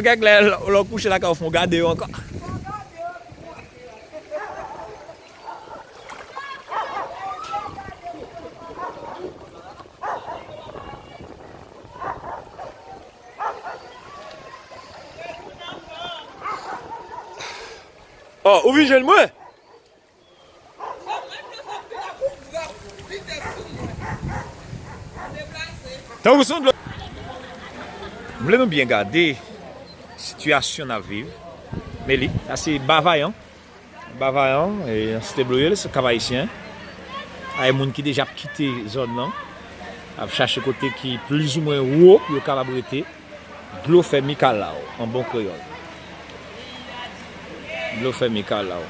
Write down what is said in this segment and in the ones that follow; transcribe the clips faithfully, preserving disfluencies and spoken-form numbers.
Kèk lè, lè w kouche lakay ou, fò w gade yo ankò. Oh, ou vin jwenn mwen? Tankou son dlo. M vle nou byen gade sitiyasyon n ap viv. Men li, sa se Bavayan. Bavayan, e, nan Site Bloyèl, se Kap Ayisyen. Ay moun ki deja ap kite zòn nan, ap chache kote ki plizoumwen wo pou yo kapab rete. Dlo fè mikalaw, an bon kreyòl. Dlo fè mikalaw.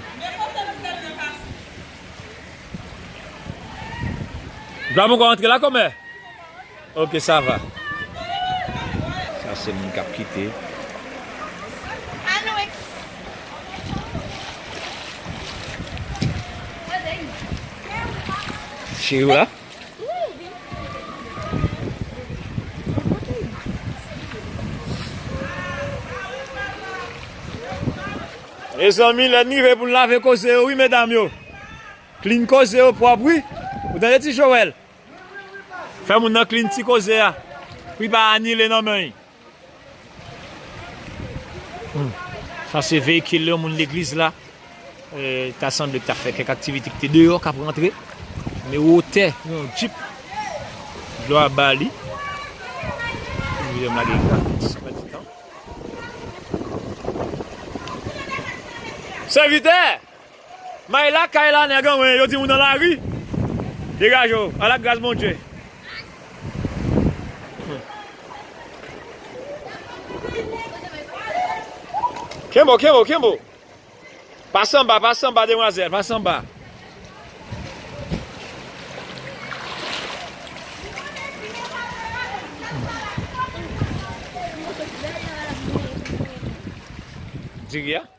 Dlo ap ankò antre la, kòmè? Ok, sa va. Sa se moun k ap kite. Cheri w la? Mezanmi, lè n rive pou n lave koze yo, wi, medam yo. Clean koze yo pwòp, wi. Ou tande, Ti Joel? Fè moun nan clean ti koze a. Pou li pa anile nan men l. Hmm. Sa se veyikil yon moun legliz la. E, ta sanble k ta fè kèk aktivite ki te deyò k ap rantre. Men wotè yon djip. Dlo a ba li. Li menm lage gratis, pa di tan. Sèvitè! May lakay la, nèg anmwe, yo di ou nan lari. Degaje w, a la gras Bondye. Kenbe w, kenbe w, kenbe w. Pase anba, pase anba, demwazèl, pase anba. Diri a?